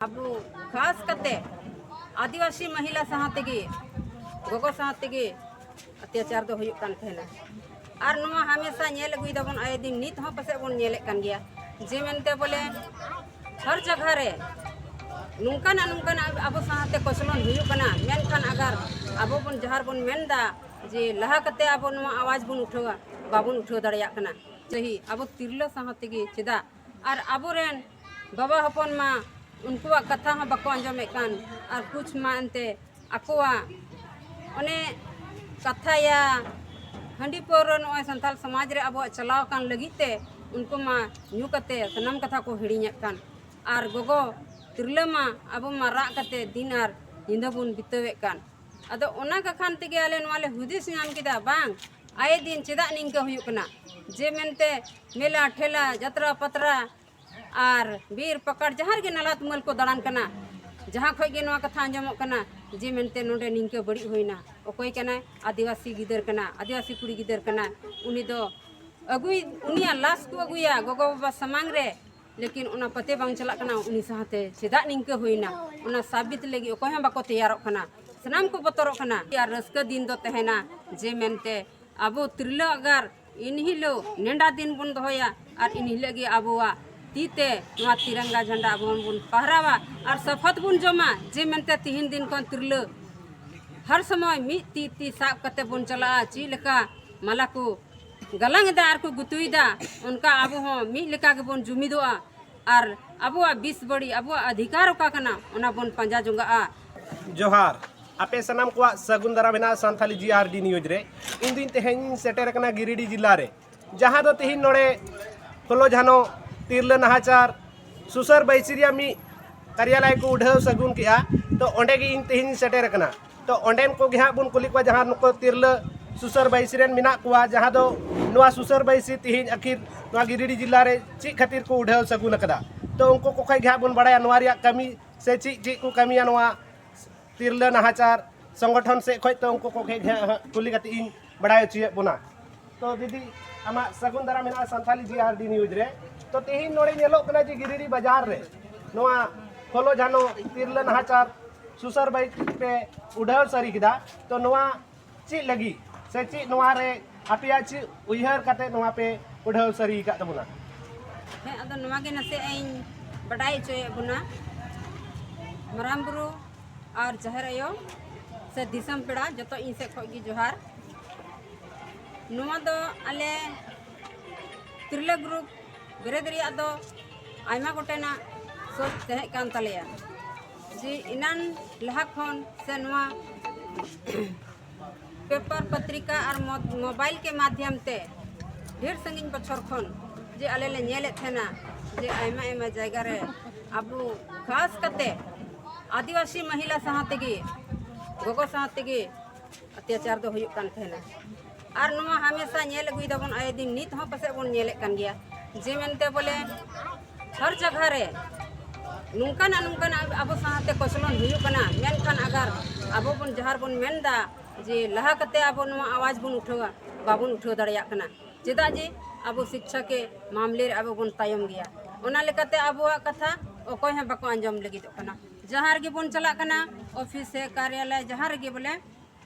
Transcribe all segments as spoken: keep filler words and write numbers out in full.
ᱟᱵᱚ ᱠᱷᱟᱥ ᱠᱟᱛᱮ ᱟᱹᱫᱤᱵᱟᱹᱥᱤ ᱢᱚᱦᱤᱞᱟ ᱥᱟᱶ ᱛᱮᱜᱮ, ᱜᱚᱜᱚ ᱥᱟᱶ ᱛᱮᱜᱮ ᱚᱛᱛᱟᱪᱟᱨ ᱫᱚ ᱦᱩᱭᱩᱜ ᱠᱟᱱ ᱛᱟᱦᱮᱱᱟ᱾ ᱟᱨ ᱱᱚᱣᱟ ᱦᱟᱢᱮᱥᱟ ᱧᱮᱞ ᱟᱹᱜᱩᱭ ᱫᱟᱵᱚᱱ ᱟᱭᱮ ᱫᱤᱱ, ᱱᱤᱛ ᱦᱚᱸ ᱯᱟᱥᱮᱡ ᱵᱚᱱ ᱧᱮᱞᱮᱫ ᱠᱟᱱ ᱜᱮᱭᱟ᱾ ᱡᱮ ᱢᱮᱱᱛᱮ ᱵᱚᱞᱮ ᱦᱟᱨ ᱡᱟᱭᱜᱟ ᱨᱮ ᱱᱚᱝᱠᱟᱱᱟᱜ ᱱᱚᱝᱠᱟᱱᱟᱜ ᱟᱵᱚ ᱥᱟᱶᱛᱮ ᱠᱚᱪᱞᱚᱱ ᱦᱩᱭᱩᱜ ᱠᱟᱱᱟ, ᱢᱮᱱᱠᱷᱟᱱ ᱟᱜᱟᱨ ᱟᱵᱚ ᱵᱚᱱ ᱡᱟᱦᱟᱸ ᱵᱚᱱ ᱢᱮᱱᱫᱟ ᱡᱮ ᱞᱟᱦᱟ ᱠᱟᱛᱮ ᱟᱵᱚ ᱱᱚᱣᱟ ᱟᱣᱟᱡᱽ ᱵᱚᱱ ᱩᱴᱷᱟᱹᱣᱟ, ᱵᱟᱵᱚᱱ ᱩᱴᱷᱟᱹᱣ ᱫᱟᱲᱮᱭᱟᱜ ᱠᱟᱱᱟ᱾ ᱥᱟᱹᱦᱤ ᱟᱵᱚ ᱛᱤᱨᱞᱟᱹ ᱥᱟᱶ ᱛᱮᱜᱮ ᱪᱮᱫᱟᱜ? ᱟᱨ ᱟᱵᱚᱨᱮᱱ ᱵᱟᱵᱟ ᱦᱚᱯᱚᱱ ᱢᱟ ᱩᱱᱠᱩᱣᱟᱜ ᱠᱟᱛᱷᱟ ᱦᱚᱸ ᱵᱟᱠᱚ ᱟᱸᱡᱚᱢᱮᱫ ᱠᱟᱱ, ᱟᱨ ᱠᱩᱪ ᱢᱟ ᱮᱱᱛᱮ ᱟᱠᱚᱣᱟᱜ ᱚᱱᱮ ᱠᱟᱛᱷᱟᱭᱟ ᱦᱟᱺᱰᱤ ᱯᱟᱹᱣᱨᱟᱹ ᱱᱚᱜᱼᱚᱭ ᱥᱟᱱᱛᱟᱲ ᱥᱚᱢᱟᱡᱽ ᱨᱮ ᱟᱵᱚᱣᱟᱜ ᱪᱟᱞᱟᱣ ᱟᱠᱟᱱ ᱞᱟᱹᱜᱤᱫ ᱛᱮ ᱩᱱᱠᱩ ᱢᱟ ᱧᱩ ᱠᱟᱛᱮ ᱥᱟᱱᱟᱢ ᱠᱟᱛᱷᱟ ᱠᱚ ᱦᱤᱲᱤᱧᱮᱫ ᱠᱟᱱ, ᱟᱨ ᱜᱚᱜᱚ ᱛᱤᱨᱞᱟᱹ ᱢᱟ ᱟᱵᱚ ᱢᱟ ᱨᱟᱜ ᱠᱟᱛᱮ ᱫᱤᱱ ᱟᱨ ᱧᱤᱫᱟᱹ ᱵᱚᱱ ᱵᱤᱛᱟᱹᱣᱮᱫ ᱠᱟᱱ᱾ ᱟᱫᱚ ᱚᱱᱟ ᱠᱟᱠᱷᱟᱱ ᱛᱮᱜᱮ ᱟᱞᱮ ᱱᱚᱣᱟ ᱞᱮ ᱦᱩᱫᱤᱥ ᱧᱟᱢ ᱠᱮᱫᱟ, ᱵᱟᱝ ᱟᱭᱮ ᱫᱤᱱ ᱪᱮᱫᱟᱜ ᱱᱤᱝᱠᱟᱹ ᱦᱩᱭᱩᱜ ᱠᱟᱱᱟ? ᱡᱮ ᱢᱮᱱᱛᱮ ᱢᱮᱞᱟ ᱴᱷᱮᱞᱟ ᱡᱟᱛᱨᱟ ᱯᱟᱛᱨᱟ ᱟᱨ ᱵᱤᱨ ᱯᱟᱠᱟᱲ ᱡᱟᱦᱟᱸ ᱨᱮᱜᱮ ᱱᱟᱞᱦᱟ ᱛᱩᱢᱟᱹᱞ ᱠᱚ ᱫᱟᱬᱟᱱ ᱠᱟᱱᱟ, ᱡᱟᱦᱟᱸ ᱠᱷᱚᱡ ᱜᱮ ᱱᱚᱣᱟ ᱠᱟᱛᱷᱟ ᱟᱸᱡᱚᱢᱚᱜ ᱠᱟᱱᱟ ᱡᱮ ᱢᱮᱱᱛᱮ ᱱᱚᱰᱮ ᱱᱤᱝᱠᱟᱹ ᱵᱟᱹᱲᱤᱡ ᱦᱩᱭᱱᱟ᱾ ᱚᱠᱚᱭ ᱠᱟᱱᱟᱭ? ᱟᱹᱫᱤᱵᱟᱹᱥᱤ ᱜᱤᱫᱟᱹᱨ ᱠᱟᱱᱟ, ᱟᱹᱫᱤᱵᱟᱹᱥᱤ ᱠᱩᱲᱤ ᱜᱤᱫᱟᱹᱨ ᱠᱟᱱᱟᱭ᱾ ᱩᱱᱤ ᱫᱚ ᱟᱹᱜᱩᱭ, ᱩᱱᱤᱭᱟᱜ ᱞᱟᱥ ᱠᱚ ᱟᱹᱜᱩᱭᱟ ᱜᱚᱜᱚ ᱵᱟᱵᱟ ᱥᱟᱢᱟᱝ ᱨᱮ, ᱞᱮᱠᱤᱱ ᱚᱱᱟ ᱯᱟᱛᱮ ᱵᱟᱝ ᱪᱟᱞᱟᱜ ᱠᱟᱱᱟ᱾ ᱩᱱᱤ ᱥᱟᱶᱛᱮ ᱪᱮᱫᱟᱜ ᱱᱤᱝᱠᱟᱹ ᱦᱩᱭᱱᱟ, ᱚᱱᱟ ᱥᱟᱵᱤᱛ ᱞᱟᱹᱜᱤᱫ ᱚᱠᱚᱭ ᱦᱚᱸ ᱵᱟᱠᱚ ᱛᱮᱭᱟᱨᱚᱜ ᱠᱟᱱᱟ᱾ ᱥᱟᱱᱟᱢ ᱠᱚ ᱵᱚᱛᱚᱨᱚᱜ ᱠᱟᱱᱟ᱾ ᱟᱨ ᱨᱟᱹᱥᱠᱟᱹ ᱫᱤᱱ ᱫᱚ ᱛᱟᱦᱮᱱᱟ ᱡᱮ ᱢᱮᱱᱛᱮ ᱟᱵᱚ ᱛᱤᱨᱞᱟᱹ ᱟᱜᱟᱨ ᱮᱱᱦᱤᱞᱳᱜ ᱱᱮᱰᱟ ᱫᱤᱱ ᱵᱚᱱ ᱫᱚᱦᱚᱭᱟ ᱟᱨ ᱮᱱᱦᱤᱞᱳᱜ ᱜᱮ ᱟᱵᱚᱣᱟᱜ ᱛᱤ ᱛᱮ ᱱᱚᱣᱟ ᱛᱤᱨᱟᱝᱜᱟ ᱡᱷᱟᱱᱰᱟ ᱟᱵᱚ ᱦᱚᱸ ᱵᱚᱱ ᱯᱟᱦᱨᱟᱣᱟ ᱟᱨ ᱥᱟᱯᱷᱟᱛ ᱵᱚᱱ ᱡᱚᱢᱟ ᱡᱮ ᱢᱮᱱᱛᱮ ᱛᱤᱦᱤᱧ ᱫᱤᱱ ᱠᱷᱚᱱ ᱛᱤᱨᱞᱟᱹ ᱦᱟᱨ ᱥᱚᱢᱚᱭ ᱢᱤᱫ ᱛᱤ ᱛᱤ ᱥᱟᱵ ᱠᱟᱛᱮ ᱵᱚᱱ ᱪᱟᱞᱟᱜᱼᱟ᱾ ᱪᱮᱫ ᱞᱮᱠᱟ ᱢᱟᱞᱟ ᱠᱚ ᱜᱟᱞᱟᱝ ᱮᱫᱟ ᱟᱨ ᱠᱚ ᱜᱩᱛᱩᱭᱮᱫᱟ, ᱚᱱᱠᱟ ᱟᱵᱚ ᱦᱚᱸ ᱢᱤᱫ ᱞᱮᱠᱟ ᱜᱮᱵᱚᱱ ᱡᱩᱢᱤᱫᱚᱜᱼᱟ ᱟᱨ ᱟᱵᱚᱣᱟᱜ ᱵᱤᱥ ᱵᱟᱹᱲᱤᱡ, ᱟᱵᱚᱣᱟᱜ ᱚᱫᱷᱤᱠᱟᱨ ᱚᱠᱟ ᱠᱟᱱᱟ, ᱚᱱᱟ ᱵᱚᱱ ᱯᱟᱸᱡᱟ ᱡᱚᱝᱟᱜᱼᱟ᱾ ᱡᱚᱦᱟᱨ᱾ ᱟᱯᱮ ᱥᱟᱱᱟᱢ ᱠᱚᱣᱟᱜ ᱥᱟᱹᱜᱩᱱ ᱫᱟᱨᱟᱢ ᱦᱮᱱᱟᱜᱼᱟ ᱥᱟᱱᱛᱷᱟᱞᱤ ᱡᱤ ᱟᱨ ᱰᱤ ᱱᱤᱭᱩᱡᱽ ᱨᱮ᱾ ᱤᱧ ᱫᱩᱧ ᱛᱮᱦᱮᱧ ᱥᱮᱴᱮᱨ ᱟᱠᱟᱱᱟ ᱜᱤᱨᱤᱰᱤ ᱡᱤᱞᱟ ᱨᱮ, ᱡᱟᱦᱟᱸ ᱫᱚ ᱛᱮᱦᱮᱧ ᱱᱚᱰᱮ ᱯᱷᱩᱞᱳ ᱡᱷᱟᱱᱚ ᱛᱤᱨᱞᱟᱹ ᱱᱟᱦᱟᱪᱟᱨ ᱥᱩᱥᱟᱹᱨ ᱵᱟᱹᱭᱥᱤ ᱨᱮᱭᱟᱜ ᱢᱤᱫ ᱠᱟᱨᱭᱟᱞᱚᱭ ᱠᱚ ᱩᱰᱷᱟᱹᱣ ᱥᱟᱹᱜᱩᱱ ᱠᱮᱜᱼᱟ᱾ ᱛᱚ ᱚᱸᱰᱮ ᱜᱮ ᱤᱧ ᱛᱮᱦᱮᱧ ᱥᱮᱴᱮᱨ ᱟᱠᱟᱱᱟ᱾ ᱛᱚ ᱚᱸᱰᱮᱱ ᱠᱚᱜᱮ ᱦᱟᱸᱜ ᱵᱚᱱ ᱠᱩᱞᱤ ᱠᱚᱣᱟ, ᱡᱟᱦᱟᱸ ᱱᱩᱠᱩ ᱛᱤᱨᱞᱟᱹ ᱥᱩᱥᱟᱹᱨ ᱵᱟᱹᱭᱥᱤ ᱨᱮᱱ ᱢᱮᱱᱟᱜ ᱠᱚᱣᱟ, ᱡᱟᱦᱟᱸ ᱫᱚ ᱱᱚᱣᱟ ᱥᱩᱥᱟᱹᱨ ᱵᱟᱹᱭᱥᱤ ᱛᱮᱦᱮᱧ ᱟᱹᱠᱷᱤᱨ ᱱᱚᱣᱟ ᱜᱤᱨᱤᱰᱤ ᱡᱤᱞᱟ ᱨᱮ ᱪᱮᱫ ᱠᱷᱟᱹᱛᱤᱨ ᱠᱚ ᱩᱰᱷᱟᱹᱣ ᱥᱟᱹᱜᱩᱱ ᱟᱠᱟᱫᱟ᱾ ᱛᱚ ᱩᱱᱠᱩ ᱠᱚ ᱠᱷᱚᱡ ᱜᱮ ᱦᱟᱸᱜ ᱵᱚᱱ ᱵᱟᱲᱟᱭᱟ ᱱᱚᱣᱟ ᱨᱮᱭᱟᱜ ᱠᱟᱹᱢᱤ ᱥᱮ ᱪᱮᱫ ᱪᱮᱫ ᱠᱚ ᱠᱟᱹᱢᱤᱭᱟ ᱱᱚᱣᱟ ᱛᱤᱨᱞᱟᱹ ᱱᱟᱦᱟᱪᱟᱨ ᱥᱚᱝᱜᱚᱴᱷᱚᱱ ᱥᱮᱫ ᱠᱷᱚᱡ᱾ ᱛᱚ ᱩᱱᱠᱩ ᱠᱚ ᱠᱷᱚᱡ ᱜᱮ ᱦᱟᱸᱜ ᱠᱩᱞᱤ ᱠᱟᱛᱮ ᱤᱧ ᱵᱟᱲᱟᱭ ᱦᱚᱪᱚᱭᱮᱫ ᱵᱚᱱᱟ᱾ ᱛᱚ ᱫᱤᱫᱤ, ᱟᱢᱟᱜ ᱥᱟᱹᱜᱩᱱ ᱫᱟᱨᱟᱢ ᱢᱮᱱᱟᱜᱼᱟ ᱥᱟᱱᱛᱷᱟᱞᱤ ᱡᱤ ᱟᱨ ᱰᱤ ᱱᱤᱭᱩᱡᱽ ᱨᱮ᱾ ᱛᱚ ᱛᱮᱦᱮᱧ ᱱᱚᱰᱮ ᱧᱮᱞᱚᱜ ᱠᱟᱱᱟ ᱡᱮ ᱜᱤᱨᱤᱰᱤ ᱵᱟᱡᱟᱨ ᱨᱮ ᱱᱚᱣᱟ ᱯᱷᱩᱞᱳ ᱡᱷᱟᱱᱳ ᱛᱤᱨᱞᱟᱹ ᱱᱟᱦᱟᱪᱟᱨ ᱥᱩᱥᱟᱹᱨ ᱵᱟᱹᱭᱤᱠ ᱯᱮ ᱩᱰᱷᱟᱹᱣ ᱥᱟᱹᱨᱤ ᱠᱮᱫᱟ, ᱛᱚ ᱱᱚᱣᱟ ᱪᱮᱫ ᱞᱟᱹᱜᱤᱫ ᱥᱮ ᱪᱮᱫ ᱱᱚᱣᱟ ᱨᱮ ᱟᱯᱮᱭᱟᱜ ᱪᱮᱫ ᱩᱭᱦᱟᱹᱨ ᱠᱟᱛᱮ ᱱᱚᱣᱟ ᱯᱮ ᱩᱰᱷᱟᱹᱣ ᱥᱟᱹᱨᱤ ᱟᱠᱟᱫ ᱛᱟᱵᱚᱱᱟ? ᱦᱮᱸ, ᱟᱫᱚ ᱱᱚᱣᱟ ᱜᱮ ᱱᱟᱥᱮ ᱤᱧ ᱵᱟᱰᱟᱭ ᱦᱚᱪᱚᱭᱮᱫ ᱵᱚᱱᱟ᱾ ᱢᱟᱨᱟᱝ ᱵᱩᱨᱩ ᱟᱨ ᱡᱟᱦᱮᱨ ᱟᱭᱳ ᱥᱮ ᱫᱤᱥᱚᱢ ᱯᱮᱲᱟ ᱡᱚᱛᱚ ᱤᱧ ᱥᱮᱫ ᱠᱷᱚᱱ ᱜᱮ ᱡᱚᱦᱟᱨ᱾ ᱱᱚᱣᱟ ᱫᱚ ᱟᱞᱮ ᱛᱤᱨᱞᱟᱹ ᱜᱨᱩᱯ ᱵᱮᱨᱮᱫ ᱨᱮᱭᱟᱜ ᱫᱚ ᱟᱭᱢᱟ ᱜᱚᱴᱮᱱᱟᱜ ᱥᱳᱪ ᱛᱟᱦᱮᱸ ᱠᱟᱱ ᱛᱟᱞᱮᱭᱟ ᱡᱮ ᱮᱱᱟᱱ ᱞᱟᱦᱟ ᱠᱷᱚᱱ ᱥᱮ ᱱᱚᱣᱟ ᱯᱮᱯᱟᱨ, ᱯᱚᱛᱨᱤᱠᱟ ᱟᱨ ᱢᱚ-, ᱢᱳᱵᱟᱭᱤᱞ ᱠᱮ ᱢᱟᱫᱷᱭᱚᱢ ᱛᱮ ᱰᱷᱮᱨ ᱥᱟᱺᱜᱤᱧ ᱵᱚᱪᱷᱚᱨ ᱠᱷᱚᱱ ᱡᱮ ᱟᱞᱮ ᱞᱮ ᱧᱮᱞᱮᱫ ᱛᱟᱦᱮᱱᱟ ᱡᱮ ᱟᱭᱢᱟ ᱟᱭᱢᱟ ᱡᱟᱭᱜᱟ ᱨᱮ ᱟᱵᱚ ᱠᱷᱟᱥ ᱠᱟᱛᱮ ᱟᱹᱫᱤᱵᱟᱹᱥᱤ ᱢᱚᱦᱤᱞᱟ ᱥᱟᱶ ᱛᱮᱜᱮ, ᱜᱚᱜᱚ ᱥᱟᱶ ᱛᱮᱜᱮ ᱚᱛᱛᱟᱪᱟᱨ ᱫᱚ ᱦᱩᱭᱩᱜ ᱠᱟᱱ ᱛᱟᱦᱮᱱᱟ᱾ ᱟᱨ ᱱᱚᱣᱟ ᱦᱟᱢᱮᱥᱟ ᱧᱮᱞ ᱟᱹᱜᱩᱭ ᱫᱟᱵᱚᱱ, ᱟᱭᱮ ᱫᱤᱱ ᱱᱤᱛ ᱦᱚᱸ ᱯᱟᱥᱮᱡ ᱵᱚᱱ ᱧᱮᱞᱮᱫ ᱠᱟᱱ ᱜᱮᱭᱟ, ᱡᱮ ᱢᱮᱱᱛᱮ ᱵᱚᱞᱮ ᱦᱟᱨ ᱡᱟᱭᱜᱟ ᱨᱮ ᱱᱚᱝᱠᱟᱱᱟᱜ ᱱᱚᱝᱠᱟᱱᱟᱜ ᱟᱵᱚ ᱥᱟᱶᱛᱮ ᱠᱚᱪᱞᱚᱱ ᱦᱩᱭᱩᱜ ᱠᱟᱱᱟ᱾ ᱢᱮᱱᱠᱷᱟᱱ ᱟᱜᱟᱨ ᱟᱵᱚ ᱵᱚᱱ ᱡᱟᱦᱟᱸ ᱵᱚᱱ ᱢᱮᱱᱫᱟ ᱡᱮ ᱞᱟᱦᱟ ᱠᱟᱛᱮ ᱟᱵᱚ ᱱᱚᱣᱟ ᱟᱣᱟᱡᱽ ᱵᱚᱱ ᱩᱴᱷᱟᱹᱣᱟ, ᱵᱟᱵᱚᱱ ᱩᱴᱷᱟᱹᱣ ᱫᱟᱲᱮᱭᱟᱜ ᱠᱟᱱᱟ᱾ ᱪᱮᱫᱟᱜ ᱡᱮ ᱟᱵᱚ ᱥᱤᱠᱪᱷᱟ ᱠᱮ ᱢᱟᱢᱞᱮ ᱨᱮ ᱟᱵᱚ ᱵᱚᱱ ᱛᱟᱭᱚᱢ ᱜᱮᱭᱟ᱾ ᱚᱱᱟ ᱞᱮᱠᱟᱛᱮ ᱟᱵᱚᱣᱟᱜ ᱠᱟᱛᱷᱟ ᱚᱠᱚᱭ ᱦᱚᱸ ᱵᱟᱠᱚ ᱟᱸᱡᱚᱢ ᱞᱟᱹᱜᱤᱫᱚᱜ ᱠᱟᱱᱟ᱾ ᱡᱟᱦᱟᱸ ᱨᱮᱜᱮ ᱵᱚᱱ ᱪᱟᱞᱟᱜ ᱠᱟᱱᱟ, ᱚᱯᱷᱤᱥ ᱥᱮ ᱠᱟᱨᱭᱟᱞᱚᱭ, ᱡᱟᱦᱟᱸ ᱨᱮᱜᱮ ᱵᱚᱞᱮ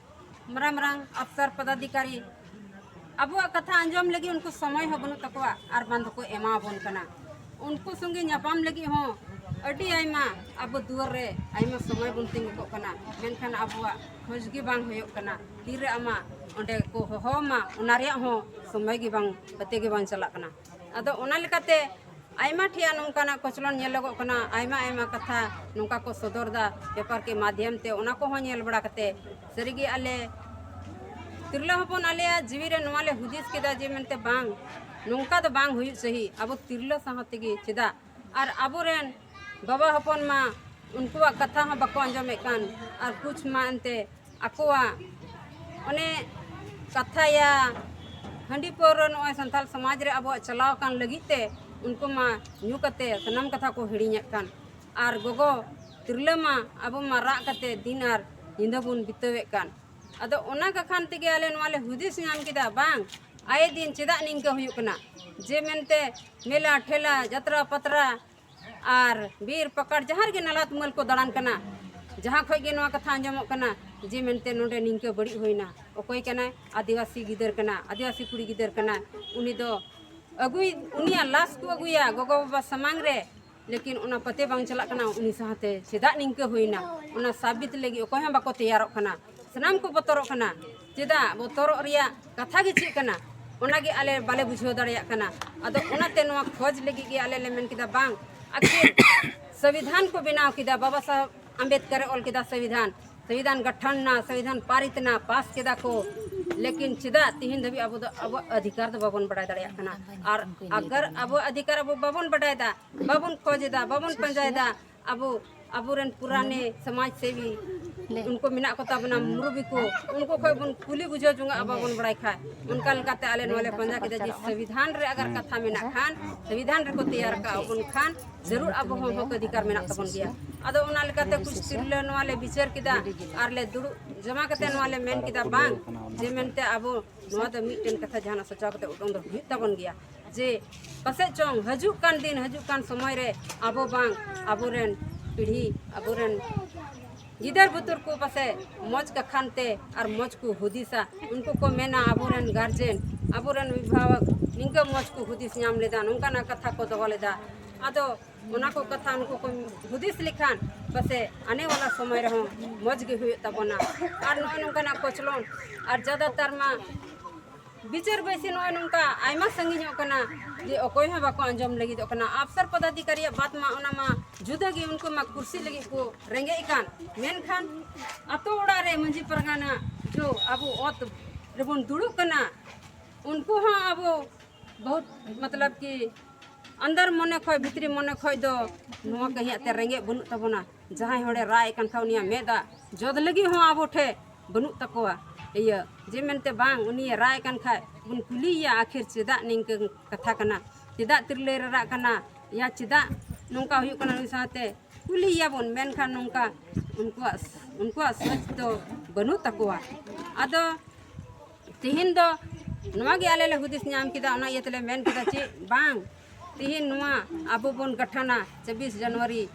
ᱢᱟᱨᱟᱝ ᱢᱟᱨᱟᱝ ᱟᱯᱥᱟᱨ ᱯᱚᱫᱟᱫᱷᱤᱠᱟᱨᱤ ᱟᱵᱚᱣᱟᱜ ᱠᱟᱛᱷᱟ ᱟᱸᱡᱚᱢ ᱞᱟᱹᱜᱤᱫ ᱩᱱᱠᱩ ᱥᱚᱢᱚᱭ ᱦᱚᱸ ᱵᱟᱹᱱᱩᱜ ᱛᱟᱠᱚᱣᱟ ᱟᱨ ᱵᱟᱝ ᱫᱚᱠᱚ ᱮᱢᱟᱵᱚᱱ ᱠᱟᱱᱟ᱾ ᱩᱱᱠᱩ ᱥᱚᱸᱜᱮ ᱧᱟᱯᱟᱢ ᱞᱟᱹᱜᱤᱫ ᱦᱚᱸ ᱟᱹᱰᱤ ᱟᱭᱢᱟ ᱟᱵᱚ ᱫᱩᱣᱟᱹᱨ ᱨᱮ ᱟᱭᱢᱟ ᱥᱚᱢᱚᱭ ᱵᱚᱱ ᱛᱤᱸᱜᱩ ᱠᱚᱜ ᱠᱟᱱᱟ, ᱢᱮᱱᱠᱷᱟᱱ ᱟᱵᱚᱣᱟᱜ ᱠᱷᱚᱡᱽ ᱜᱮ ᱵᱟᱝ ᱦᱩᱭᱩᱜ ᱠᱟᱱᱟ᱾ ᱛᱤᱨᱮ ᱟᱢᱟᱜ ᱚᱸᱰᱮ ᱠᱚ ᱦᱚᱦᱚ ᱟᱢᱟ, ᱚᱱᱟ ᱨᱮᱭᱟᱜ ᱦᱚᱸ ᱥᱚᱢᱚᱭ ᱜᱮ ᱵᱟᱝ, ᱯᱟᱛᱮ ᱜᱮ ᱵᱟᱝ ᱪᱟᱞᱟᱜ ᱠᱟᱱᱟ᱾ ᱟᱫᱚ ᱚᱱᱟ ᱞᱮᱠᱟᱛᱮ ᱟᱭᱢᱟ ᱴᱷᱮᱱ ᱱᱚᱝᱠᱟᱱᱟᱜ ᱠᱚᱪᱞᱚᱱ ᱧᱮᱞᱚᱜᱚᱜ ᱠᱟᱱᱟ, ᱟᱭᱢᱟ ᱟᱭᱢᱟ ᱠᱟᱛᱷᱟ ᱱᱚᱝᱠᱟ ᱠᱚ ᱥᱚᱫᱚᱨ ᱫᱟ ᱯᱮᱯᱟᱨ ᱠᱮ ᱢᱟᱫᱷᱭᱚᱢ ᱛᱮ᱾ ᱚᱱᱟ ᱠᱚᱦᱚᱸ ᱧᱮᱞ ᱵᱟᱲᱟ ᱠᱟᱛᱮ ᱥᱟᱹᱨᱤᱜᱮ ᱟᱞᱮ ᱛᱤᱨᱞᱟᱹ ᱦᱚᱯᱚᱱ ᱟᱞᱮᱭᱟᱜ ᱡᱤᱣᱤ ᱨᱮ ᱱᱚᱣᱟ ᱞᱮ ᱦᱩᱫᱤᱥ ᱠᱮᱫᱟ ᱡᱮ ᱢᱮᱱᱛᱮ ᱵᱟᱝ, ᱱᱚᱝᱠᱟ ᱫᱚ ᱵᱟᱝ ᱦᱩᱭᱩᱜ ᱥᱟᱹᱦᱤ᱾ ᱟᱵᱚ ᱛᱤᱨᱞᱟᱹ ᱥᱟᱶ ᱛᱮᱜᱮ ᱪᱮᱫᱟᱜ? ᱟᱨ ᱟᱵᱚᱨᱮᱱ ᱵᱟᱵᱟ ᱦᱚᱯᱚᱱ ᱢᱟ ᱩᱱᱠᱩᱣᱟᱜ ᱠᱟᱛᱷᱟ ᱦᱚᱸ ᱵᱟᱠᱚ ᱟᱸᱡᱚᱢᱮᱫ ᱠᱟᱱ, ᱟᱨ ᱠᱩᱪ ᱢᱟ ᱮᱱᱛᱮ ᱟᱠᱚᱣᱟᱜ ᱚᱱᱮ ᱠᱟᱛᱷᱟᱭᱟ, ᱦᱟᱺᱰᱤ ᱯᱟᱹᱣᱨᱟᱹ ᱱᱚᱜᱼᱚᱭ ᱥᱟᱱᱛᱟᱲ ᱥᱚᱢᱟᱡᱽ ᱨᱮ ᱟᱵᱚᱣᱟᱜ ᱪᱟᱞᱟᱣ ᱟᱠᱟᱱ ᱞᱟᱹᱜᱤᱫ ᱛᱮ ᱩᱱᱠᱩ ᱢᱟ ᱧᱩ ᱠᱟᱛᱮ ᱥᱟᱱᱟᱢ ᱠᱟᱛᱷᱟ ᱠᱚ ᱦᱤᱲᱤᱧᱮᱫ ᱠᱟᱱ᱾ ᱟᱨ ᱜᱚᱜᱚ ᱛᱤᱨᱞᱟᱹ ᱢᱟ ᱟᱵᱚ ᱢᱟ ᱨᱟᱜ ᱠᱟᱛᱮ ᱫᱤᱱ ᱟᱨ ᱧᱤᱫᱟᱹ ᱵᱚᱱ ᱵᱤᱛᱟᱹᱣᱮᱫ ᱠᱟᱱ᱾ ᱟᱫᱚ ᱚᱱᱟ ᱠᱟᱠᱷᱟᱱ ᱛᱮᱜᱮ ᱟᱞᱮ ᱱᱚᱣᱟ ᱞᱮ ᱦᱩᱫᱤᱥ ᱧᱟᱢ ᱠᱮᱫᱟ, ᱵᱟᱝ ᱟᱭᱮ ᱫᱤᱱ ᱪᱮᱫᱟᱜ ᱱᱤᱝᱠᱟᱹ ᱦᱩᱭᱩᱜ ᱠᱟᱱᱟ? ᱡᱮ ᱢᱮᱱᱛᱮ ᱢᱮᱞᱟ ᱴᱷᱮᱞᱟ ᱡᱟᱛᱨᱟ ᱯᱟᱛᱨᱟ ᱟᱨ ᱵᱤᱨ ᱯᱟᱠᱟᱲ ᱡᱟᱦᱟᱸ ᱨᱮᱜᱮ ᱱᱟᱞᱟ ᱛᱩᱢᱟᱹᱞ ᱠᱚ ᱫᱟᱬᱟᱱ ᱠᱟᱱᱟ, ᱡᱟᱦᱟᱸ ᱠᱷᱚᱱ ᱜᱮ ᱱᱚᱣᱟ ᱠᱟᱛᱷᱟ ᱟᱸᱡᱚᱢᱚᱜ ᱠᱟᱱᱟ ᱡᱮ ᱢᱮᱱᱛᱮ ᱱᱚᱰᱮ ᱱᱤᱝᱠᱟᱹ ᱵᱟᱹᱲᱤᱡ ᱦᱩᱭᱱᱟ, ᱚᱠᱚᱭ ᱠᱟᱱᱟᱭ? ᱟᱹᱫᱤᱵᱟᱹᱥᱤ ᱜᱤᱫᱟᱹᱨ ᱠᱟᱱᱟ, ᱟᱹᱫᱤᱵᱟᱹᱥᱤ ᱠᱩᱲᱤ ᱜᱤᱫᱟᱹᱨ ᱠᱟᱱᱟ, ᱩᱱᱤ ᱫᱚ ᱟᱹᱜᱩᱭ, ᱩᱱᱤᱭᱟᱜ ᱞᱟᱥ ᱠᱚ ᱟᱹᱜᱩᱭᱟ ᱜᱚᱜᱚ ᱵᱟᱵᱟ ᱥᱟᱢᱟᱝ ᱨᱮ, ᱞᱮᱠᱤᱱ ᱚᱱᱟ ᱯᱟᱛᱮ ᱵᱟᱝ ᱪᱟᱞᱟᱜ ᱠᱟᱱᱟ᱾ ᱩᱱᱤ ᱥᱟᱶᱛᱮ ᱪᱮᱫᱟᱜ ᱱᱤᱝᱠᱟᱹ ᱦᱩᱭᱱᱟ, ᱚᱱᱟ ᱥᱟᱵᱤᱛ ᱞᱟᱹᱜᱤᱫ ᱚᱠᱚᱭ ᱦᱚᱸ ᱵᱟᱠᱚ ᱛᱮᱭᱟᱨᱚᱜ ᱠᱟᱱᱟ᱾ ᱥᱟᱱᱟᱢ ᱠᱚ ᱵᱚᱛᱚᱨᱚᱜ ᱠᱟᱱᱟ᱾ ᱪᱮᱫᱟᱜ ᱵᱚᱛᱚᱨᱚᱜ ᱨᱮᱭᱟᱜ ᱠᱟᱛᱷᱟ ᱜᱮ ᱪᱮᱫ ᱠᱟᱱᱟ? ᱚᱱᱟᱜᱮ ᱟᱞᱮ ᱵᱟᱞᱮ ᱵᱩᱡᱷᱟᱹᱣ ᱫᱟᱲᱮᱭᱟᱜ ᱠᱟᱱᱟ᱾ ᱟᱫᱚ ᱚᱱᱟᱛᱮ ᱱᱚᱣᱟ ᱠᱷᱚᱡᱽ ᱞᱟᱹᱜᱤᱫ ᱜᱮ ᱟᱞᱮ ᱞᱮ ᱢᱮᱱ ᱠᱮᱫᱟ, ᱵᱟᱝ, ᱟᱹᱠᱷᱤᱨ ᱥᱚᱝᱵᱤᱫᱷᱟᱱ ᱠᱚ ᱵᱮᱱᱟᱣ ᱠᱮᱫᱟ, ᱵᱟᱵᱟ ᱥᱟᱦᱮᱵᱽ ᱟᱢᱵᱮᱫᱠᱟᱨ ᱮ ᱚᱞ ᱠᱮᱫᱟ ᱥᱚᱝᱵᱤᱫᱷᱟᱱ, ᱥᱚᱝᱵᱤᱫᱷᱟᱱ ᱜᱚᱴᱷᱚᱱ ᱱᱟ, ᱥᱚᱝᱵᱤᱫᱷᱟᱱ ᱯᱟᱨᱤᱛ ᱱᱟ, ᱯᱟᱥ ᱠᱮᱫᱟ ᱠᱚ, ᱞᱮᱠᱤᱱ ᱪᱮᱫᱟᱜ ᱛᱤᱦᱤᱧ ᱫᱷᱟᱹᱵᱤᱡ ᱟᱵᱚ ᱫᱚ ᱟᱵᱚᱣᱟᱜ ᱚᱫᱷᱤᱠᱟᱨ ᱫᱚ ᱵᱟᱵᱚᱱ ᱵᱟᱲᱟᱭ ᱫᱟᱲᱮᱭᱟᱜ ᱠᱟᱱᱟ? ᱟᱨ ᱟᱜᱟᱨ ᱟᱵᱚᱣᱟᱜ ᱚᱫᱷᱤᱠᱟᱨ ᱟᱵᱚ ᱵᱟᱵᱚᱱ ᱵᱟᱰᱟᱭ ᱫᱟ, ᱵᱟᱵᱚᱱ ᱠᱷᱚᱡᱽ ᱮᱫᱟ, ᱵᱟᱵᱚᱱ ᱯᱟᱸᱡᱟᱭᱮᱫᱟ, ᱟᱵᱚ, ᱟᱵᱚᱨᱮᱱ ᱯᱩᱨᱟᱱᱮ ᱥᱚᱢᱟᱡᱽ ᱥᱮᱵᱤ ᱩᱱᱠᱩ ᱢᱮᱱᱟᱜ ᱠᱚ ᱛᱟᱵᱚᱱᱟ, ᱢᱩᱨᱵᱤ ᱠᱚ, ᱩᱱᱠᱩ ᱠᱷᱚᱡ ᱵᱚᱱ ᱠᱩᱞᱤ ᱵᱩᱡᱷᱟᱹᱣ ᱡᱚᱝᱟ, ᱵᱟᱵᱚᱱ ᱵᱟᱲᱟᱭ ᱠᱷᱟᱡ᱾ ᱚᱱᱠᱟ ᱞᱮᱠᱟᱛᱮ ᱟᱞᱮ ᱱᱚᱣᱟ ᱞᱮ ᱯᱟᱸᱡᱟ ᱠᱮᱫᱟ ᱡᱮ ᱥᱚᱝᱵᱤᱫᱷᱟᱱ ᱨᱮ ᱟᱜᱟᱨ ᱠᱟᱛᱷᱟ ᱢᱮᱱᱟᱜ ᱠᱷᱟᱱ, ᱥᱚᱝᱵᱤᱫᱷᱟᱱ ᱨᱮᱠᱚ ᱛᱮᱭᱟᱨ ᱠᱟᱜ ᱵᱚᱱ ᱠᱷᱟᱱ, ᱡᱟᱹᱨᱩᱲ ᱟᱵᱚ ᱦᱚᱸ ᱦᱚᱠ ᱚᱫᱷᱤᱠᱟᱨ ᱢᱮᱱᱟᱜ ᱛᱟᱵᱚᱱ ᱜᱮᱭᱟ᱾ ᱟᱫᱚ ᱚᱱᱟ ᱞᱮᱠᱟᱛᱮ ᱠᱩᱪ ᱛᱤᱨᱞᱟᱹ ᱱᱚᱣᱟ ᱞᱮ ᱵᱤᱪᱟᱹᱨ ᱠᱮᱫᱟ ᱟᱨ ᱞᱮ ᱫᱩᱲᱩᱵ ᱡᱚᱢᱟ ᱠᱟᱛᱮ ᱱᱚᱣᱟ ᱞᱮ ᱢᱮᱱ ᱠᱮᱫᱟ, ᱵᱟᱝ, ᱡᱮ ᱢᱮᱱᱛᱮ ᱟᱵᱚ ᱱᱚᱣᱟ ᱫᱚ ᱢᱤᱫᱴᱮᱱ ᱠᱟᱛᱷᱟ ᱡᱟᱦᱟᱱᱟᱜ ᱥᱚᱪᱟᱣ ᱠᱟᱛᱮ ᱩᱰᱩᱝ ᱫᱚ ᱦᱩᱭᱩᱜ ᱛᱟᱵᱚᱱ ᱜᱮᱭᱟ᱾ ᱡᱮ ᱯᱟᱥᱮᱡ ᱪᱚᱝ ᱦᱤᱡᱩᱜ ᱠᱟᱱ ᱫᱤᱱ, ᱦᱤᱡᱩᱜ ᱠᱟᱱ ᱥᱚᱢᱚᱭ ᱨᱮ ᱟᱵᱚ ᱵᱟᱝ ᱟᱵᱚᱨᱮᱱ ᱯᱤᱲᱦᱤ, ᱟᱵᱚᱨᱮᱱ ᱜᱤᱫᱟᱹᱨ ᱵᱩᱛᱩᱨ ᱠᱚ ᱯᱟᱥᱮᱡ ᱢᱚᱡᱽ ᱠᱟᱛᱷᱟᱱ ᱛᱮ ᱟᱨ ᱢᱚᱡᱽ ᱠᱚ ᱦᱩᱫᱤᱥᱟ᱾ ᱩᱱᱠᱩ ᱠᱚ ᱢᱮᱱᱟ, ᱟᱵᱚᱨᱮᱱ ᱜᱟᱨᱡᱮᱱ, ᱟᱵᱚᱨᱮᱱ ᱚᱵᱷᱤᱵᱷᱟᱵᱚᱠ ᱱᱤᱝᱠᱟᱹ ᱢᱚᱡᱽ ᱠᱚ ᱦᱩᱫᱤᱥ ᱧᱟᱢ ᱞᱮᱫᱟ, ᱱᱚᱝᱠᱟᱱᱟᱜ ᱠᱟᱛᱷᱟ ᱠᱚ ᱫᱚᱦᱚ ᱞᱮᱫᱟ᱾ ᱟᱫᱚ ᱚᱱᱟ ᱠᱚ ᱠᱟᱛᱷᱟ ᱩᱱᱠᱩ ᱠᱚ ᱦᱩᱫᱤᱥ ᱞᱮᱠᱷᱟᱱ ᱯᱟᱥᱮᱡ ᱟᱱᱮ ᱣᱟᱞᱟ ᱥᱚᱢᱚᱭ ᱨᱮᱦᱚᱸ ᱢᱚᱡᱽ ᱜᱮ ᱦᱩᱭᱩᱜ ᱛᱟᱵᱚᱱᱟ᱾ ᱟᱨ ᱱᱚᱜᱼᱚᱭ ᱱᱚᱝᱠᱟᱱᱟᱜ ᱠᱚᱪᱞᱚᱱ, ᱟᱨ ᱡᱟᱫᱟᱛᱟᱨ ᱢᱟ ᱵᱤᱪᱟᱹᱨ ᱵᱟᱹᱭᱥᱤ ᱱᱚᱜᱼᱚᱭ ᱱᱚᱝᱠᱟ ᱟᱭᱢᱟ ᱥᱟᱺᱜᱤᱧᱚᱜ ᱠᱟᱱᱟ ᱡᱮ ᱚᱠᱚᱭ ᱦᱚᱸ ᱵᱟᱠᱚ ᱟᱸᱡᱚᱢ ᱞᱟᱹᱜᱤᱫᱚᱜ ᱠᱟᱱᱟ᱾ ᱟᱯᱥᱟᱨ ᱯᱚᱫᱟᱫᱷᱤᱠᱟᱨᱤᱭᱟᱜ ᱵᱟᱛ ᱢᱟ ᱚᱱᱟ ᱢᱟ ᱡᱩᱫᱟᱹ ᱜᱮ, ᱩᱱᱠᱩ ᱢᱟ ᱠᱩᱨᱥᱤ ᱞᱟᱹᱜᱤᱫ ᱠᱚ ᱨᱮᱸᱜᱮᱡ ᱠᱟᱱ, ᱢᱮᱱᱠᱷᱟᱱ ᱟᱛᱳ ᱚᱲᱟᱜ ᱨᱮ ᱢᱟᱺᱡᱷᱤ ᱯᱟᱨᱜᱟᱱᱟ ᱡᱚ ᱟᱵᱚ ᱚᱛ ᱨᱮᱵᱚᱱ ᱫᱩᱲᱩᱵ ᱠᱟᱱᱟ, ᱩᱱᱠᱩ ᱦᱚᱸ ᱟᱵᱚ ᱵᱚᱦᱩᱛ ᱢᱚᱛᱞᱚᱵ ᱠᱤ ᱟᱱᱫᱟᱨ ᱢᱚᱱᱮ ᱠᱷᱚᱡ, ᱵᱷᱤᱛᱨᱤ ᱢᱚᱱᱮ ᱠᱷᱚᱡ ᱫᱚ ᱱᱚᱣᱟ ᱠᱟᱹᱦᱤᱭᱟᱜ ᱛᱮ ᱨᱮᱸᱜᱮᱡ ᱵᱟᱹᱱᱩᱜ ᱛᱟᱵᱚᱱᱟ᱾ ᱡᱟᱦᱟᱸᱭ ᱦᱚᱲᱮ ᱨᱟᱜ ᱮᱫ ᱠᱟᱱ ᱠᱷᱟᱡ ᱩᱱᱤᱭᱟᱜ ᱢᱮᱫ ᱫᱟᱜ ᱡᱚᱫ ᱞᱟᱹᱜᱤᱫ ᱦᱚᱸ ᱟᱵᱚ ᱴᱷᱮᱡ ᱵᱟᱹᱱᱩᱜ ᱛᱟᱠᱚᱣᱟ᱾ ᱤᱭᱟᱹ ᱡᱮ ᱢᱮᱱᱛᱮ ᱵᱟᱝ, ᱩᱱᱤᱭᱮ ᱨᱟᱜ ᱮᱫ ᱠᱟᱱ ᱠᱷᱟᱡ ᱵᱚᱱ ᱠᱩᱞᱤᱭᱮᱭᱟ, ᱟᱹᱠᱷᱤᱨ ᱪᱮᱫᱟᱜ ᱱᱤᱝᱠᱟᱹ ᱠᱟᱛᱷᱟ ᱠᱟᱱᱟ? ᱪᱮᱫᱟᱜ ᱛᱤᱨᱞᱟᱹᱭ ᱨᱟᱨᱟᱜ ᱠᱟᱱᱟ? ᱭᱟ ᱪᱮᱫᱟᱜ ᱱᱚᱝᱠᱟ ᱦᱩᱭᱩᱜ ᱠᱟᱱᱟ ᱱᱩᱭ ᱥᱟᱶᱛᱮ? ᱠᱩᱞᱤᱭᱮᱭᱟᱵᱚᱱ, ᱢᱮᱱᱠᱷᱟᱱ ᱱᱚᱝᱠᱟ ᱩᱱᱠᱩᱣᱟᱜ, ᱩᱱᱠᱩᱣᱟᱜ ᱥᱚᱪ ᱫᱚ ᱵᱟᱹᱱᱩᱜ ᱛᱟᱠᱚᱣᱟ᱾ ᱟᱫᱚ ᱛᱤᱦᱤᱧ ᱫᱚ ᱱᱚᱣᱟ ᱜᱮ ᱟᱞᱮ ᱞᱮ ᱦᱩᱫᱤᱥ ᱧᱟᱢ ᱠᱮᱫᱟ, ᱚᱱᱟ ᱤᱭᱟᱹ ᱛᱮᱞᱮ ᱢᱮᱱ ᱠᱮᱫᱟ ᱪᱮᱫ ᱵᱟᱝ, ᱛᱤᱦᱤᱧ ᱱᱚᱣᱟ ᱟᱵᱚ ᱵᱚᱱ ᱜᱟᱴᱷᱟᱱᱟ ᱪᱷᱟᱵᱵᱤᱥ ᱡᱟᱱᱩᱣᱟᱨᱤ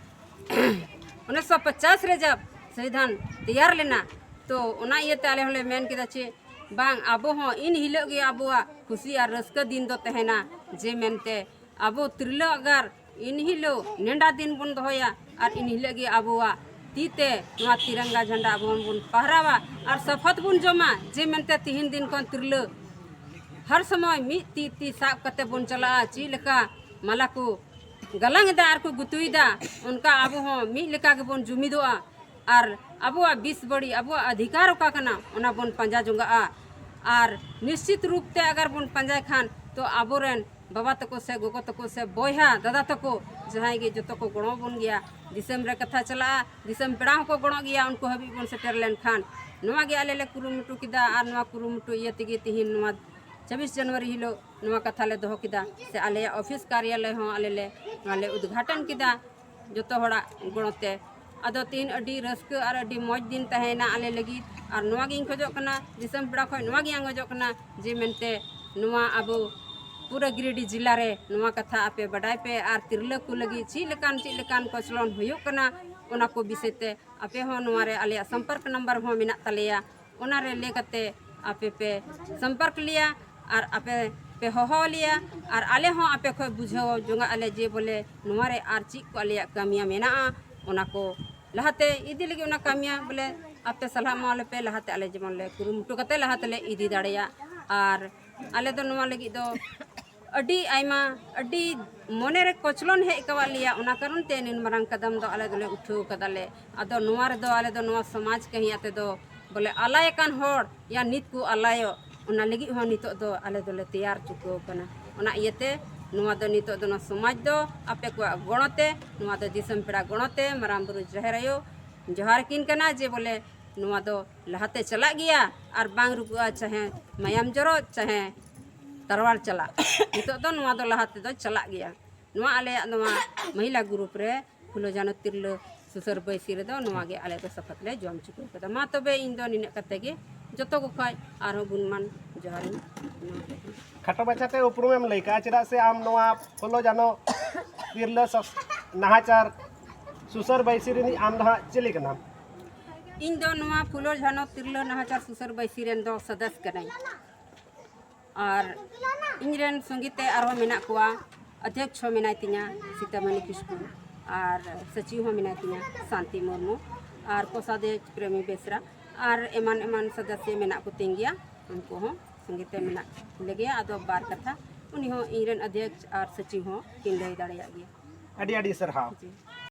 ᱩᱱᱤᱥᱥᱚ ᱯᱚᱪᱟᱥ ᱨᱮ ᱡᱟᱵ ᱥᱚᱝᱵᱤᱫᱷᱟᱱ ᱛᱮᱭᱟᱨ ᱞᱮᱱᱟ, ᱛᱚ ᱚᱱᱟ ᱤᱭᱟᱹᱛᱮ ᱟᱞᱮ ᱦᱚᱸᱞᱮ ᱢᱮᱱ ᱠᱮᱫᱟ ᱪᱮ ᱵᱟᱝ, ᱟᱵᱚ ᱦᱚᱸ ᱤᱱ ᱦᱤᱞᱳᱜ ᱜᱮ ᱟᱵᱚᱣᱟᱜ ᱠᱩᱥᱤ ᱟᱨ ᱨᱟᱹᱥᱠᱟᱹ ᱫᱤᱱ ᱫᱚ ᱛᱟᱦᱮᱱᱟ, ᱡᱮ ᱢᱮᱱᱛᱮ ᱟᱵᱚ ᱛᱤᱨᱞᱟᱹ ᱟᱜᱟᱨ ᱤᱱ ᱦᱤᱞᱳᱜ ᱱᱮᱰᱟ ᱫᱤᱱ ᱵᱚᱱ ᱫᱚᱦᱚᱭᱟ ᱟᱨ ᱤᱱ ᱦᱤᱞᱳᱜ ᱜᱮ ᱟᱵᱚᱣᱟᱜ ᱛᱤ ᱛᱮ ᱱᱚᱣᱟ ᱛᱤᱨᱟᱝᱜᱟ ᱡᱷᱟᱱᱰᱟ ᱟᱵᱚ ᱦᱚᱸ ᱵᱚᱱ ᱯᱟᱦᱨᱟᱣᱟ ᱟᱨ ᱥᱚᱯᱚᱛ ᱵᱚᱱ ᱡᱚᱢᱟ, ᱡᱮ ᱢᱮᱱᱛᱮ ᱛᱤᱦᱤᱧ ᱫᱤᱱ ᱠᱷᱚᱱ ᱛᱤᱨᱞᱟᱹ ᱦᱟᱨ ᱥᱚᱢᱚᱭ ᱢᱤᱫ ᱛᱤ ᱛᱤ ᱥᱟᱵ ᱠᱟᱛᱮ ᱵᱚᱱ ᱪᱟᱞᱟᱜᱼᱟ᱾ ᱪᱮᱫ ᱞᱮᱠᱟ ᱢᱟᱞᱟ ᱠᱚ ᱜᱟᱞᱟᱝ ᱮᱫᱟ ᱟᱨ ᱠᱚ ᱜᱩᱛᱩᱭᱮᱫᱟ, ᱚᱱᱠᱟ ᱟᱵᱚ ᱦᱚᱸ ᱢᱤᱫ ᱞᱮᱠᱟ ᱜᱮᱵᱚᱱ ᱡᱩᱢᱤᱫᱚᱜᱼᱟ ᱟᱨ ᱟᱵᱚᱣᱟᱜ ᱵᱤᱥ ᱵᱟᱹᱲᱤ, ᱟᱵᱚᱣᱟᱜ ᱚᱫᱷᱤᱠᱟᱨ ᱚᱠᱟ ᱠᱟᱱᱟ, ᱚᱱᱟ ᱵᱚᱱ ᱯᱟᱸᱡᱟ ᱡᱚᱝᱟᱜᱼᱟ᱾ ᱟᱨ ᱱᱤᱥᱪᱤᱛ ᱨᱩᱯ ᱛᱮ ᱟᱜᱟᱨ ᱵᱚᱱ ᱯᱟᱸᱡᱟᱭ ᱠᱷᱟᱱ, ᱛᱚ ᱟᱵᱚᱨᱮᱱ ᱵᱟᱵᱟ ᱛᱟᱠᱚ ᱥᱮ ᱜᱚᱜᱚ ᱛᱟᱠᱚ ᱥᱮ ᱵᱚᱭᱦᱟ ᱫᱟᱫᱟ ᱛᱟᱠᱚ ᱡᱟᱦᱟᱸᱭ ᱜᱮ ᱡᱚᱛᱚ ᱠᱚ ᱜᱚᱲᱚ ᱵᱚᱱ ᱜᱮᱭᱟ᱾ ᱫᱤᱥᱚᱢ ᱨᱮ ᱠᱟᱛᱷᱟ ᱪᱟᱞᱟᱜᱼᱟ, ᱫᱤᱥᱚᱢ ᱯᱮᱲᱟ ᱦᱚᱸᱠᱚ ᱜᱚᱲᱚᱜ ᱜᱮᱭᱟ, ᱩᱱᱠᱩ ᱦᱟᱹᱵᱤᱡ ᱵᱚᱱ ᱥᱮᱴᱮᱨ ᱞᱮᱱᱠᱷᱟᱱ᱾ ᱱᱚᱣᱟ ᱜᱮ ᱟᱞᱮ ᱞᱮ ᱠᱩᱨᱩᱢᱩᱴᱩ ᱠᱮᱫᱟ ᱟᱨ ᱱᱚᱣᱟ ᱠᱩᱨᱩᱢᱩᱴᱩ ᱤᱭᱟᱹ ᱛᱮᱜᱮ ᱛᱤᱦᱤᱧ ᱱᱚᱣᱟ ᱪᱷᱟᱵᱵᱤᱥ ᱡᱟᱱᱩᱣᱟᱨᱤ ᱦᱤᱞᱳᱜ ᱱᱚᱣᱟ ᱠᱟᱛᱷᱟ ᱞᱮ ᱫᱚᱦᱚ ᱠᱮᱫᱟ ᱥᱮ ᱟᱞᱮᱭᱟᱜ ᱚᱯᱷᱤᱥ ᱠᱟᱨᱭᱟᱞᱚᱭ ᱦᱚᱸ ᱟᱞᱮ ᱞᱮ ᱱᱚᱣᱟ ᱞᱮ ᱩᱫᱽᱜᱷᱟᱴᱚᱱ ᱠᱮᱫᱟ ᱡᱚᱛᱚ ᱦᱚᱲᱟᱜ ᱜᱚᱲᱚ ᱛᱮ᱾ ᱟᱫᱚ ᱛᱤᱦᱤᱧ ᱟᱹᱰᱤ ᱨᱟᱹᱥᱠᱟᱹ ᱟᱨ ᱟᱹᱰᱤ ᱢᱚᱡᱽ ᱫᱤᱱ ᱛᱟᱦᱮᱸᱭᱮᱱᱟ ᱟᱞᱮ ᱞᱟᱹᱜᱤᱫ᱾ ᱟᱨ ᱱᱚᱣᱟ ᱜᱤᱧ ᱠᱷᱚᱡᱚᱜ ᱠᱟᱱᱟ, ᱫᱤᱥᱚᱢ ᱯᱮᱲᱟ ᱠᱷᱚᱱ ᱱᱚᱣᱟ ᱜᱤᱧ ᱟᱸᱜᱚᱡᱚᱜ ᱠᱟᱱᱟ ᱡᱮ ᱢᱮᱱᱛᱮ ᱱᱚᱣᱟ ᱟᱵᱚ ᱯᱩᱨᱟᱹ ᱜᱤᱨᱤᱰᱤ ᱡᱮᱞᱟ ᱨᱮ ᱱᱚᱣᱟ ᱠᱟᱛᱷᱟ ᱟᱯᱮ ᱵᱟᱰᱟᱭ ᱯᱮ ᱟᱨ ᱛᱤᱨᱞᱟᱹ ᱠᱚ ᱞᱟᱹᱜᱤᱫ ᱪᱮᱫ ᱞᱮᱠᱟᱱ ᱪᱮᱫ ᱞᱮᱠᱟᱱ ᱠᱚᱪᱞᱚᱱ ᱦᱩᱭᱩᱜ ᱠᱟᱱᱟ, ᱚᱱᱟ ᱠᱚ ᱵᱤᱥᱚᱭ ᱛᱮ ᱟᱯᱮ ᱦᱚᱸ ᱱᱚᱣᱟ ᱨᱮ ᱟᱞᱮᱭᱟᱜ ᱥᱚᱢᱯᱚᱨᱠ ᱱᱟᱢᱵᱟᱨ ᱦᱚᱸ ᱢᱮᱱᱟᱜ ᱛᱟᱞᱮᱭᱟ, ᱚᱱᱟ ᱨᱮ ᱞᱟᱹᱭ ᱠᱟᱛᱮ ᱟᱯᱮ ᱯᱮ ᱥᱚᱢᱯᱚᱨᱠ ᱞᱮᱭᱟ ᱟᱨ ᱟᱯᱮ ᱯᱮ ᱦᱚᱦᱚ ᱞᱮᱭᱟ ᱟᱨ ᱟᱞᱮ ᱦᱚᱸ ᱟᱯᱮ ᱠᱷᱚᱱ ᱵᱩᱡᱷᱟᱹᱣ ᱡᱚᱝᱟᱜ ᱟᱞᱮ ᱡᱮ ᱵᱚᱞᱮ ᱱᱚᱣᱟ ᱨᱮ ᱟᱨ ᱪᱮᱫ ᱠᱚ ᱟᱞᱮᱭᱟᱜ ᱠᱟᱹᱢᱤᱭᱟ ᱢᱮᱱᱟᱜᱼᱟ, ᱚᱱᱟ ᱠᱚ ᱞᱟᱦᱟᱛᱮ ᱤᱫᱤ ᱞᱟᱹᱜᱤᱫ ᱚᱱᱟ ᱠᱟᱹᱢᱤᱭᱟ ᱵᱚᱞᱮ ᱟᱯᱮ ᱥᱟᱞᱦᱟ ᱮᱢᱟᱣᱟᱞᱮ ᱯᱮ, ᱞᱟᱦᱟᱛᱮ ᱟᱞᱮ ᱡᱮᱢᱚᱱ ᱞᱮ ᱠᱩᱨᱩᱢᱩᱴᱩ ᱠᱟᱛᱮ ᱞᱟᱦᱟ ᱛᱮᱞᱮ ᱤᱫᱤ ᱫᱟᱲᱮᱭᱟᱜ᱾ ᱟᱨ ᱟᱞᱮ ᱫᱚ ᱱᱚᱣᱟ ᱞᱟᱹᱜᱤᱫ ᱫᱚ ᱟᱹᱰᱤ ᱟᱭᱢᱟ, ᱟᱹᱰᱤ ᱢᱚᱱᱮ ᱨᱮ ᱠᱚᱪᱞᱚᱱ ᱦᱮᱡ ᱠᱟᱣᱟᱫ ᱞᱮᱭᱟ, ᱚᱱᱟ ᱠᱟᱨᱚᱱ ᱛᱮ ᱱᱤᱱ ᱢᱟᱨᱟᱝ ᱠᱟᱫᱟᱢ ᱫᱚ ᱟᱞᱮ ᱫᱚᱞᱮ ᱩᱴᱷᱟᱹᱣ ᱠᱟᱫᱟᱞᱮ᱾ ᱟᱫᱚ ᱱᱚᱣᱟ ᱨᱮᱫᱚ ᱟᱞᱮ ᱫᱚ ᱱᱚᱣᱟ ᱥᱚᱢᱟᱡᱽ ᱠᱟᱹᱦᱤ ᱟᱛᱮ ᱫᱚ ᱵᱚᱞᱮ ᱟᱞᱟᱭ ᱟᱠᱟᱱ ᱦᱚᱲ ᱭᱟ ᱱᱤᱛ ᱠᱚ ᱟᱞᱟᱭᱚᱜ, ᱚᱱᱟ ᱞᱟᱹᱜᱤᱫ ᱦᱚᱸ ᱱᱤᱛᱚᱜ ᱫᱚ ᱟᱞᱮ ᱫᱚᱞᱮ ᱛᱮᱭᱟᱨ ᱪᱩᱠᱟᱹᱣ ᱠᱟᱱᱟ᱾ ᱚᱱᱟ ᱤᱭᱟᱹᱛᱮ ᱱᱚᱣᱟ ᱫᱚ ᱱᱤᱛᱚᱜ ᱫᱚ ᱱᱚᱣᱟ ᱥᱚᱢᱟᱡᱽ ᱫᱚ ᱟᱯᱮ ᱠᱚᱣᱟᱜ ᱜᱚᱲᱚ ᱛᱮ, ᱱᱚᱣᱟ ᱫᱚ ᱫᱤᱥᱚᱢ ᱯᱮᱲᱟ ᱜᱚᱲᱚ ᱛᱮ ᱢᱟᱨᱟᱝ ᱵᱩᱨᱩ ᱡᱟᱦᱮᱨ ᱟᱭᱳ ᱡᱚᱦᱟᱨ ᱠᱤᱱ ᱠᱟᱱᱟ ᱡᱮ ᱵᱚᱞᱮ ᱱᱚᱣᱟ ᱫᱚ ᱞᱟᱦᱟᱛᱮ ᱪᱟᱞᱟᱜ ᱜᱮᱭᱟ ᱟᱨ ᱵᱟᱝ ᱨᱩᱠᱩᱜᱼᱟ, ᱪᱟᱦᱮ ᱢᱟᱭᱟᱢ ᱡᱚᱨᱚᱜ, ᱪᱟᱦᱮ ᱛᱟᱨᱣᱟᱲ ᱪᱟᱞᱟᱜ᱾ ᱱᱤᱛᱚᱜ ᱫᱚ ᱱᱚᱣᱟ ᱫᱚ ᱞᱟᱦᱟ ᱛᱮᱫᱚ ᱪᱟᱞᱟᱜ ᱜᱮᱭᱟ᱾ ᱱᱚᱣᱟ ᱟᱞᱮᱭᱟᱜ ᱱᱚᱣᱟ ᱢᱚᱦᱤᱞᱟ ᱜᱨᱩᱯ ᱨᱮ ᱯᱷᱩᱞᱳ ᱡᱷᱟᱱᱚ ᱛᱤᱨᱞᱟᱹ ᱥᱩᱥᱟᱹᱨ ᱵᱟᱹᱭᱥᱤ ᱨᱮᱫᱚ ᱱᱚᱣᱟ ᱜᱮ ᱟᱞᱮ ᱫᱚ ᱥᱟᱯᱟᱛ ᱞᱮ ᱡᱚᱢ ᱪᱩᱠᱟᱹᱣ ᱠᱟᱫᱟ᱾ ᱢᱟ ᱛᱚᱵᱮ ᱤᱧ ᱫᱚ ᱱᱤᱱᱟᱹᱜ ᱠᱟᱛᱮ ᱜᱮ ᱡᱚᱛᱚ ᱠᱚ ᱠᱷᱚᱡ ᱟᱨᱦᱚᱸ ᱜᱩᱱᱢᱟᱱ ᱡᱚᱦᱟᱨᱤᱧ ᱮᱢᱟ ᱠᱚ ᱠᱟᱱᱟ᱾ ᱠᱷᱟᱴᱚ ᱢᱟᱪᱷᱟᱛᱮ ᱩᱯᱨᱩᱢᱮᱢ ᱞᱟᱹᱭ ᱠᱟᱜᱼᱟ, ᱪᱮᱫᱟᱜ ᱥᱮ ᱟᱢ ᱱᱚᱣᱟ ᱯᱷᱩᱞᱳ ᱡᱷᱟᱱᱚ ᱛᱤᱨᱞᱟᱹ ᱥᱚᱥ- ᱱᱟᱦᱟᱪᱟᱨ ᱥᱩᱥᱟᱹᱨ ᱵᱟᱹᱭᱥᱤ ᱨᱤᱱᱤᱡ ᱟᱢ ᱫᱚ ᱦᱟᱸᱜ ᱪᱤᱞᱤ ᱠᱟᱱᱟᱢ? ᱤᱧ ᱫᱚ ᱱᱚᱣᱟ ᱯᱷᱩᱞᱳ ᱡᱷᱟᱱᱚ ᱛᱤᱨᱞᱟᱹ ᱱᱟᱦᱟᱪᱟᱨ ᱥᱩᱥᱟᱹᱨ ᱵᱟᱹᱭᱥᱤ ᱨᱮᱱ ᱫᱚ ᱥᱚᱫᱚᱥ ᱠᱟᱹᱱᱟᱹᱧ᱾ ᱟᱨ ᱤᱧ ᱨᱮᱱ ᱥᱚᱸᱜᱮ ᱛᱮ ᱟᱨᱦᱚᱸ ᱢᱮᱱᱟᱜ ᱠᱚᱣᱟ, ᱚᱫᱷᱭᱚᱠᱥ ᱦᱚᱸ ᱢᱮᱱᱟᱭ ᱛᱤᱧᱟ ᱥᱤᱛᱟᱢᱚᱱᱤ ᱠᱤᱥᱠᱩ, ᱟᱨ ᱥᱚᱪᱤᱵᱽ ᱦᱚᱸ ᱢᱮᱱᱟᱭ ᱛᱤᱧᱟ ᱥᱟᱱᱛᱤ ᱢᱩᱨᱢᱩ, ᱟᱨ ᱠᱳᱥᱟᱫᱷᱭᱚᱠᱥ ᱯᱨᱮᱢᱤ ᱵᱮᱥᱨᱟ, ᱟᱨ ᱮᱢᱟᱱ ᱮᱢᱟᱱ ᱥᱚᱫᱚᱥᱥᱚ ᱢᱮᱱᱟᱜ ᱠᱚᱛᱤᱧ ᱜᱮᱭᱟ, ᱩᱱᱠᱩ ᱦᱚᱸ ᱥᱚᱸᱜᱮ ᱛᱮ ᱢᱮᱱᱟᱜ ᱞᱮᱜᱮᱭᱟ᱾ ᱟᱫᱚ ᱵᱟᱨ ᱠᱟᱛᱷᱟ ᱩᱱᱤ ᱦᱚᱸ ᱤᱧ ᱨᱮᱱ ᱚᱫᱷᱭᱚᱠᱥ ᱟᱨ ᱥᱚᱪᱤᱵᱽ ᱦᱚᱸ ᱠᱤᱱ ᱞᱟᱹᱭ ᱫᱟᱲᱮᱭᱟᱜ ᱜᱮᱭᱟ᱾ ᱟᱹᱰᱤ ᱟᱹᱰᱤ ᱥᱟᱨᱦᱟᱣ᱾ ᱡᱤ᱾